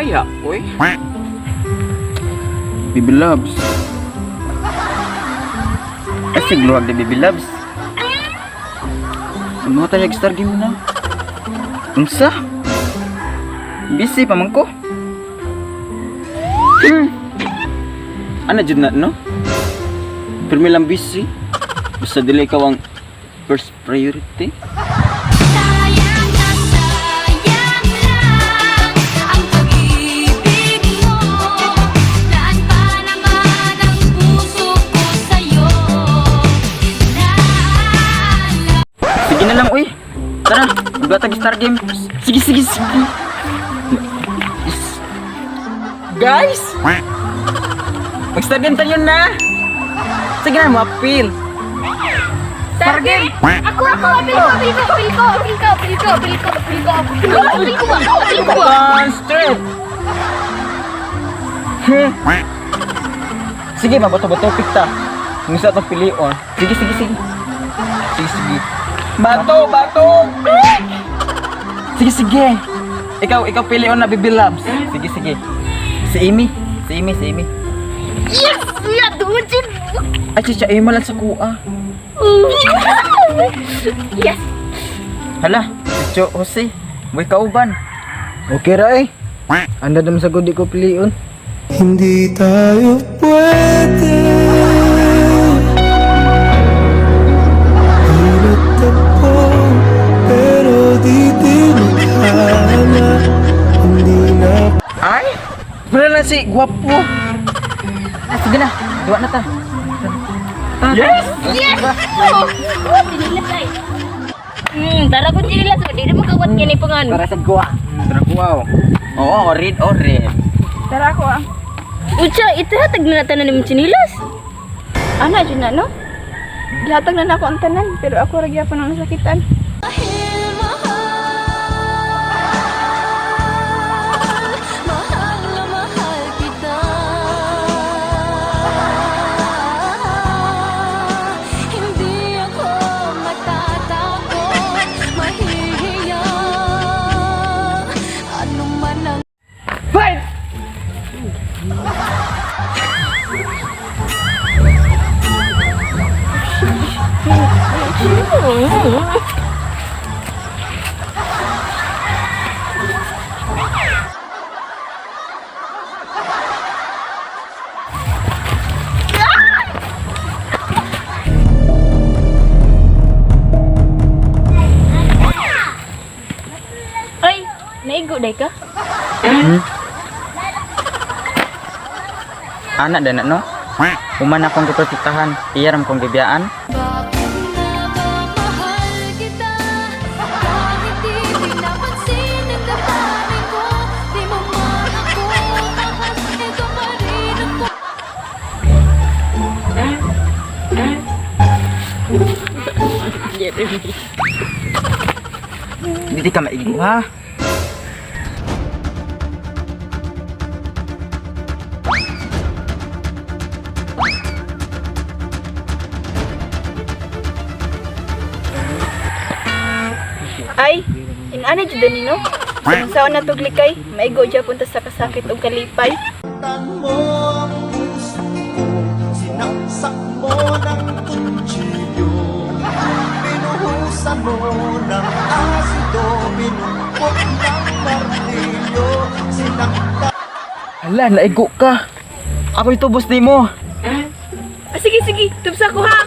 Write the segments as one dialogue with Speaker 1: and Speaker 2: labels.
Speaker 1: Paya, oy. Baby loves. Ay, sigluhag di baby loves. Ano tayo star game na? Unsa? Busy pa man ko. Ano jud na no? Pirmi lang busy. Basta dili ikaw ang first priority.
Speaker 2: Sayang na sayang lang ang pag-ibig mo. Daan pa naman ang puso ko sa'yo. Naalala
Speaker 1: Sige na lang, uy. Tara, maglatag star game. Sige, sige, sige. Yes. Guys! Mag-star game tayo na! Sige na, mapil.
Speaker 2: Star game! Ako, ako, apil ko, apil ko, apil ko, apil ko, apil ko, apil ko, apil ko, apil ko, apil ko, apil ko.
Speaker 1: One straight! Sige, mabato-bato, pick ta. Kung isa itong pilion. Sige, sige, sige. Sige, sige. Bato, bato! Pick! Sige, sige. Ikaw, ikaw pilion na Bibi Labs. Sige, sige. Si Amy. Si Amy, si Amy.
Speaker 2: Yes! Yeah, doon dyan!
Speaker 1: Ay, chicha, Amy lang sa kuha.
Speaker 2: Yes!
Speaker 1: Hala, si Cho Jose. May kauban.
Speaker 3: Okay ra eh. Anda naman sa gudi ko pilion.
Speaker 4: Hindi tayo pwede. Ingat ako, pero di tinadhana. Hindi na
Speaker 1: Ay! Wala lang si Gwapo. Ah, sige na. Duwa na ta. Yes!
Speaker 2: Yes! Oh, sinilas ay. Tara kung sinilas, di na magkawat yan ay pangan.
Speaker 1: Para sa guwa. Tara guwa. Oo, red, oh, red.
Speaker 5: Tara ako ah.
Speaker 2: Ucha, ito hatag na tanan ni sinilas.
Speaker 5: Ana jud na no? Gihatag na nako ang tanan pero ako ra gyapon ang nasakitan.
Speaker 2: Dahil mahal, mahal na mahal kita. Hindi ako matatakot, mahihiya. Ano man ang
Speaker 1: Fight!
Speaker 2: Ay, naigo day ka?
Speaker 1: Anak dan no? Human akong giprotektahan, iya ram kong gibiyaan.
Speaker 2: Bakit nga ba mahal kita? Kahit di pinapansin ang damdamin ko. Di mo man ako mahal, ikaw pa rin ako.
Speaker 1: Hindi ka maigo ha.
Speaker 5: Ay, inana jud ni no? Sa na tug likay, maigo gyapon ta sa kasakit ug kalipay.
Speaker 4: Tan mo ang puso ko, sinaksak mo ng kutsilyo. Pinuhusan mo ng asido, pinupok ng martilyo. Sinaktan
Speaker 1: Hala, naigo ka. Ako itubos ni mo.
Speaker 5: Ah, sige sige, tubsa ko ha.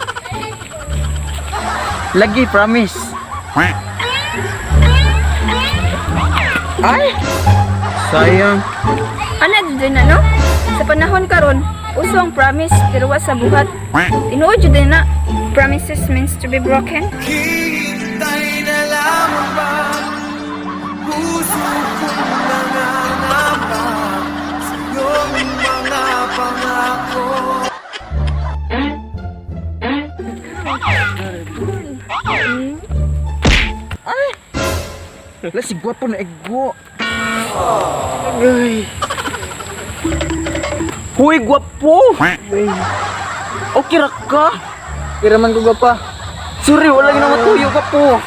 Speaker 1: Lagi, promise. Ay! Sayang.
Speaker 5: Ana jud na no? Sa panahon karon, uso ang promise pero wa sa buhat. Tinuod jud na. Promises means to be broken.
Speaker 4: Hihintay na lamang ba puso kong nangangamba sa iyong mga pangako?
Speaker 1: Hala, si Gwapo naigo. Ay. Huy, Gwapo! Okay ra ka?
Speaker 3: Kira man ko pa.
Speaker 1: Sorry, wala ginawa tuyo, Gwapo.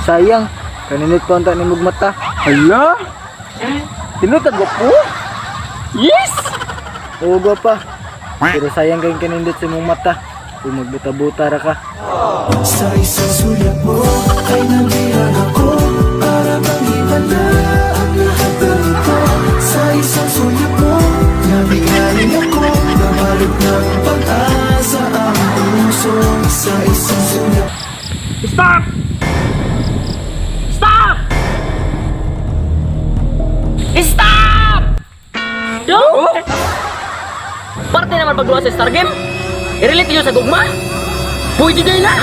Speaker 3: Sayang, kaninit pa unta ni mata.
Speaker 1: Hala? Tinuod ka gwapo? Yes!
Speaker 3: Oo, gwapa. Pero sayang kayong kanindot sa imong mata. Kung magbuta-buta ra ka.
Speaker 4: Sa isang sulyap mo ay nabihag ako. Para bang iba na ang lahat ng ito. Sa isang sulyap mo, nabiglayin ako. Nabalot ng pag-asa ang puso. Sa isang sulyap.
Speaker 1: Stop! Stop! Stop!
Speaker 6: Do? Parte naman pagduwa sa Star Game. I-relate niyo sa gugma. Pwede din na.